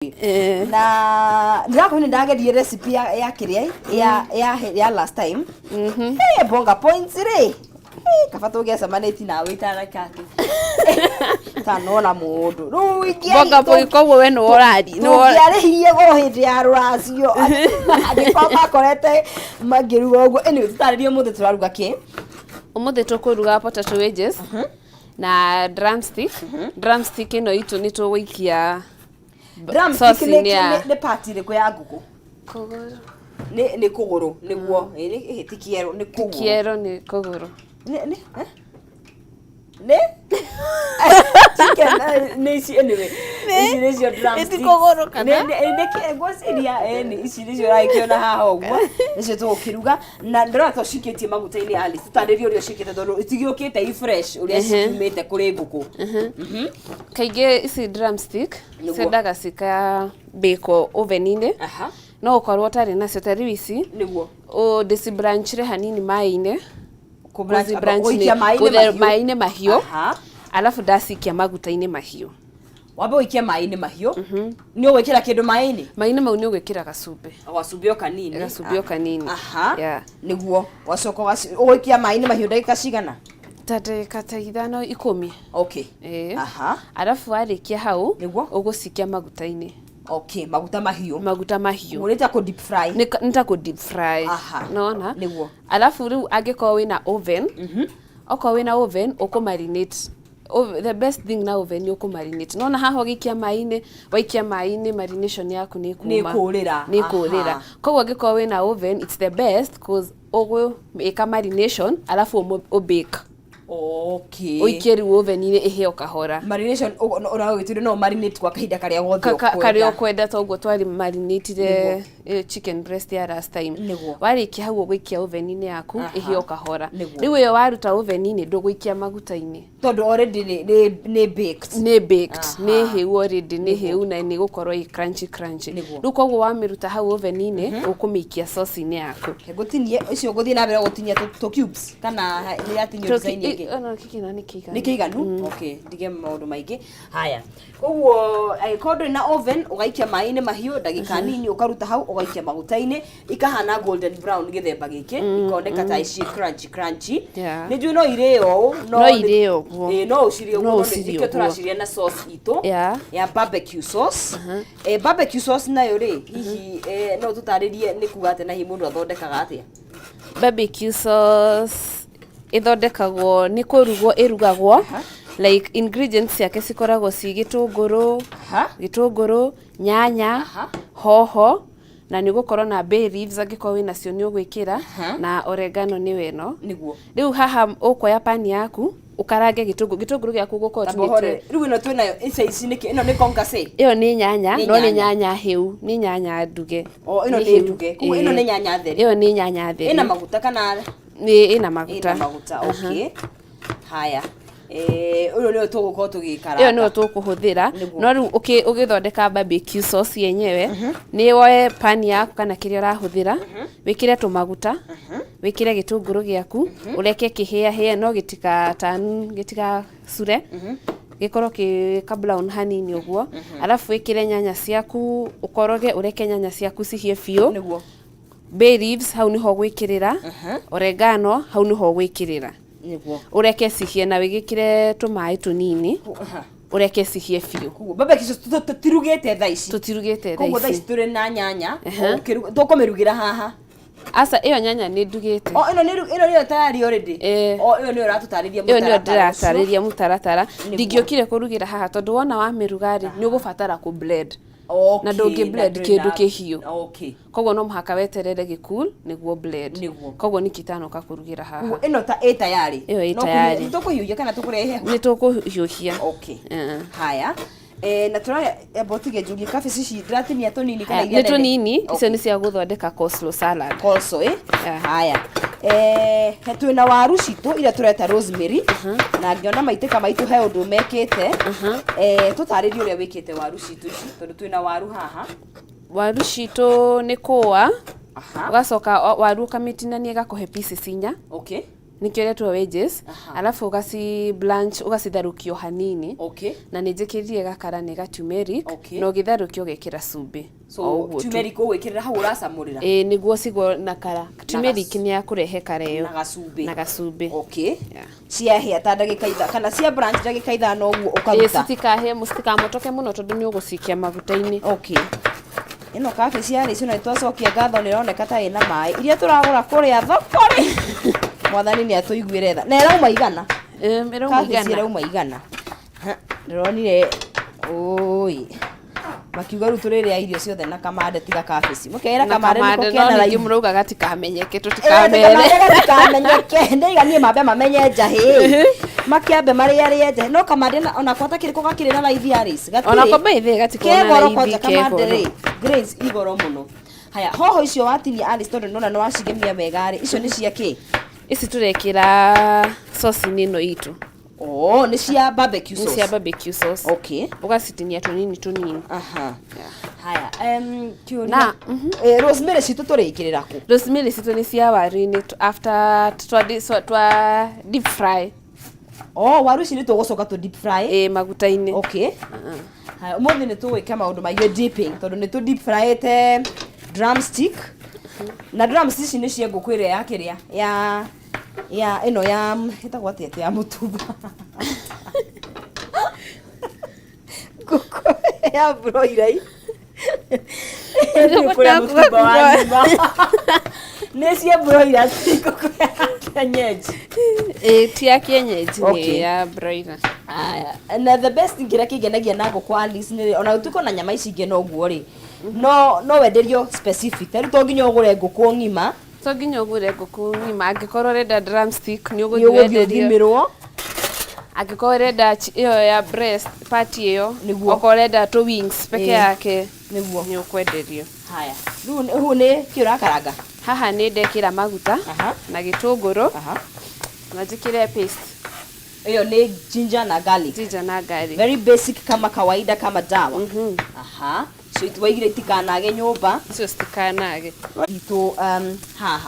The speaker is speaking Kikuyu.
Na ndĩrakwĩra nĩ ndageririe recipe ya kĩrĩa ya last time. Hey, bonga points rĩ. Hey, kaba tũngĩacemanĩtie nawe itanakati tanona mũndũ rĩu Bonga point, koguo we nĩwe ũrari tũngĩarĩhirie goro hĩndĩ ya rũracio angĩkorwo makorete mangĩruga ũguo. Anyway, tũtarĩrie ũmũthĩ tũraruga kĩ? Ũmũthĩ tũkũruga potato wedges na drumstick. Drumstick ĩno itũ nĩ tũgũikia Drumstick sauce-inĩ ya nĩ part ĩrĩkũ ya ngũkũ? Kũgũrũ. Nĩ kũgũrũ nĩguo. Ĩ, ti kĩero, nĩ kũgũrũ. Kĩero nĩ kũgũrũ. Nĩ eh? Nĩ chicken, nĩ ici, anyway, ici nĩcio drumsticks. Ti kũgũrũ kana? Nĩ ngwĩciria nĩ ici nĩcio ũragĩkĩona haha ũguo, nĩcio tũgũkĩruga na ndĩrona ta ũcikĩtie maguta-inĩ. Alice, tũtarĩrie ũrĩa ũcikĩte tondũ itigĩũkĩte i fresh ũrĩa ciumĩte kũrĩ ngũkũ. Kaingĩ ici drumstick ciendaga cikabĩkwo oven-inĩ. No ũkorwo ũtarĩ nacio ta rĩu ici, ndĩcibranchire hanini maĩ-inĩ. Gũcibranch Gũikia maĩ-inĩ mahiũ. Maĩ-inĩ mahiũ, alafu ndacikia maguta-inĩ mahiũ. Wambe ũikie maĩ-inĩ mahiũ. Nĩ ũgwĩkĩra kĩndũ maĩ-inĩ? Maĩ-inĩ mau nĩ ũgwĩkĩra gacumbĩ. Gacumbĩ o kanini. Gacumbĩ o kanini. Nĩguo wacoka ũgũikia maĩ-inĩ mahiũ ndagĩka cigana? Ta ndagĩka ta 5, 10. Alafu warĩkia hau, ũgũcikia maguta-inĩ. Okay, maguta mahiũ. Maguta mahiũ. Ũguo nĩ ta kũ deep fry. Nĩ ta kũ deep fry. Nona alafu rĩu angĩkorwo wĩna oven, okorwo wĩna oven ũkũ marinate. The best thing na oven nĩ ũkũ marinate. Nona haha ũgĩikia maĩ-inĩ, waikia maĩ-inĩ marination yaku nĩ ĩkuma. Nĩ ĩkũrĩra. Nĩ ĩkũrĩra. Koguo angĩkorwo wĩna oven, it's the best cause ũgwĩka marination alafu ũbake. Ũikie rĩu oven-inĩ ĩhĩe o kahora. Marination ũragĩtwĩra no marinate kwa kahinda karĩa gothe ũkwenda. Karĩa ũkwenda, toguo twari marinatire chicken breast ya last time. Warĩkia hau ũgũikia oven-inĩ yaku ĩhĩe o kahora. Rĩu ĩyo waruta oven-inĩ ndũgũikia maguta-inĩ. Tondũ already nĩ baked. Nĩ baked, nĩ hĩu already, nĩ hĩu na nĩ gũkorwo ĩ crunchy crunchy. Rĩu koguo wamĩruta hau oven-inĩ ũkũmĩikia sauce-inĩ yaku. Ngũtinie icio, ngũthiĩ na mbere gũtinia tũ cubes kana nĩ yatinio design ĩngĩ? Ona kĩkĩ na nĩ kĩiganu. Nĩ kĩiganu. Okay, ndige maũndũ maingĩ. Haya, koguo angĩkorwo ndũrĩ na oven, ũgaikia maĩ-inĩ mahiũ ndagĩka nini, ũkaruta hau ũgaikia maguta-inĩ, ikahana golden brown gĩthemba gĩkĩ, ikoneka ta ici crunchy crunchy. Nĩ njũĩ no irĩo ũũ. No irĩo ũguo. Ĩĩ, no ũcirĩe ũguo. No no ũcirĩe nĩkĩo ũguo. Tũraciria na sauce itũ ya barbecue sauce. Barbecue sauce nayo rĩ, hihi no tũtarĩrie nĩ kuga atĩa na hihi mũndũ athondekaga atĩa? Barbecue sauce ĩthondekagwo nĩ kũrugwo ĩrugagwo, like ingredients ciake cikoragwo ci gĩtũngũrũ, gĩtũngũrũ, nyanya, hoho, na nĩ ũgũkorwo na bay leaves, angĩkorwo wĩ nacio nĩ ũgwĩkĩra, na oregano nĩyo ĩno. Rĩu haha ũkuoya pani yaku ũkarange gĩtũngũrũ, gĩtũngũrũ gĩaku ũgũkorwo Tamba ũhorere. Rĩu ĩno twĩnayo ica ici nĩkĩ? Ĩno nĩ concasse? Ĩyo nĩ nyanya. Nĩ No nĩ nyanya. nyanya hĩu, nĩ nyanya nduge. O ĩno Nĩ nĩ hĩu. nduge. Koguo ĩno Ĩĩ. nĩ nyanya theri. Ĩyo nĩ nyanya theri. Ĩna maguta kana? Nĩ ĩna maguta. Ĩna maguta, okay. Haya, ũyũ nĩyo tũgũkorwo tũgĩkaranga. Ĩyo nĩyo tũkũhũthĩra. No rĩu ũgĩthondeka barbecue sauce yenyewe, nĩ woe pani yaku kana kĩrĩa ũrahũthĩra, wĩkĩre tũmaguta, wĩkĩre gĩtũngũrũ gĩaku, ũreke kĩhĩahĩe no gĩtika turn, gĩtigacure, gĩkorwo kĩ ka brown hanini ũguo, alafu wĩkĩre nyanya ciaku, ũkoroge, ũreke nyanya ciaku cihĩe biũ. Bay leaves hau nĩho ũgwĩkĩrĩra, oregano hau nĩho ũgwĩkĩrĩra. Ũreke cihĩe na wĩgĩkĩre tũmaĩ tũnini. Ũreke cihĩe biũ. Koguo barbecue sauce tũtirugĩte thaa ici? Tũtirugĩte thaa Koguo thaa ici ici. tũrĩ na nyanya. Tũkũmĩrugĩra haha. Aca, ĩyo nyanya nĩ ndugĩte. O ĩno nĩyo tayari already? Ĩĩ. O ĩyo nĩyo ũratũtarĩria Ĩyo nĩyo mũtaratara ũcio. ndĩratarĩria mũtaratara. Ndingĩokire kũrugĩra haha tondũ wona wamĩruga rĩ, nĩ ũgũbatara kũ blend. Na ndũngĩ blend Na ndũrĩ kĩndũ kĩhiũ. Koguo no mũhaka weterere gĩcool nĩguo blend. Koguo nĩkĩo itanoka kũrugĩra haha. Koguo ĩno ta ĩ tayari? Ĩyo ĩ No tayari. Tũkũhiũhia kana tũkũrĩa ĩ hehu? Nĩ tũkũhiũhia. Haya. Na tũrarĩa, amba ũtige njũrie, kabici ici ndĩratinia tũnini kana iria Nĩ nene? tũnini, icio nĩ cia gũthondeka coleslaw salad. Coleslaw, ĩ? Yeah. Haya. He twĩna waru citũ iria tũreta rosemary na ngĩona maitĩka maitũ he ũndũ mekĩte. Tũtarĩrie ũrĩa wĩkĩte waru citũ ici tondũ twĩna waru haha. Waru citũ nĩ kũa, ũgacoka waru ũkamĩtinania ĩgakũhe pieces inya. Nĩkĩo iretwo wedges. Alafu ũgaci blanch, ũgacitherũkio hanini. Na nĩ njĩkĩrire gakara nĩ ga turmeric. Na ũgĩtherũkia ũgekĩra cumbĩ. So O ũguo tu. Turmeric ũgwĩkĩrĩra hau ũracamũrĩra? Ĩĩ, nĩguo cigwo na kara. Turmeric nĩ ya kũrehe kara ĩyo. Na gacumbĩ. Na gacumbĩ. Yeah. Ciahĩa ta ndagĩka kana cia blanch ndagĩka 5 ũguo Ĩĩ, ũkaruta. Citikahĩe, citikamotoke mũno tondũ nĩ ũgũcikia maguta-inĩ. Okay, ĩno kabici yarĩ icio nĩ twacokia ngatho, nĩ ĩroneka ta ĩna maĩ iria tũragũra kũrĩa thoko rĩ. Mwathani nĩ atũiguĩre tha. Na ĩrauma 100? Ĩrauma Kabici 100. Ĩrauma 100. Ha, ndĩronire ũĩ makiuga rĩu tũrĩrĩa irio ciothe na kamande tiga kabici, mũkeĩra Na kamande nĩko kamande kena no ningĩ raithi. mũrauga gatikamenyeke, tũtikamere. Kamande gatikamenyeke, ndaiga niĩ mambe mamenye njahĩ, makĩambe marĩarĩe njahĩ, no kamande onako atakĩrĩ ko gakĩrĩ na raithi Alice, gatirĩ. Onako by the way gatikoragwo na Ke goro raithi, kwanja ke kamande goro. rĩ, grains igoro mũno. Haya, hoho icio watinia Alice, tondũ nĩndona nĩ wacigemia wega rĩ, icio nĩ cia kĩ? Ici tũrekĩra sauce-inĩ ĩno itũ. Oh, nĩ cia barbecue Nĩ sauce. cia barbecue sauce. Ũgacitinia tũnini tũnini. Haya, kĩũria. Na, Rosemary citũ tũrĩkĩrĩra kũ? Rosemary citũ nĩ cia waru-inĩ after twa deep fry. Oh, waru ici nĩ tũgũcoka tũ deep fry? Ĩĩ, maguta-inĩ. Okay. Haya, ũmũthĩ nĩ tũgwĩka maũndũ maingĩ dipping, tondũ nĩ tũ deep fryĩte drumstick. Na drumstick ici nĩ cia ngũkũ ĩrĩa ya kĩrĩa ya ĩno ya ĩtagwo atĩa, atĩ ya mũtumba, ngũkũ ya broiler. Kũrĩa mũtumba wa nyuma nĩ cia broiler, ti ngũkũ ya kienyeji. Ĩĩ, ti ya kienyeji, nĩ ya broiler. Aya, na the best thing kĩrĩa kĩngenagia na ngũkũ Alice nĩ ona gũtuĩka ona nyama ici ingĩ noguo rĩ, no wenderio specific, ta rĩu to nginya ũgũre ngũkũ ng'ima. To nginya ũgũre ngũkũ ng'ima, angĩkorwo ũrenda drumstick nĩ Nĩ ũgũthiĩ ũgũthiĩ wenderio. ũthimĩrwo. Angĩkorwo ũrenda ĩyo ya breast part ĩyo, okorwo ũrenda tũ wings peke yake, nĩ ũkwenderio. Haya, rĩu rĩu nĩ kĩ ũrakaranga? Haha nĩ ndekĩra maguta na gĩtũngũrũ na njĩkĩre paste. Ĩyo nĩ ginger na garlic. Ginger na garlic. Very basic, kama kawaida, kama dawa. Aha, so waigire itikanage nyũmba. Icio citikanage. Itũ haha.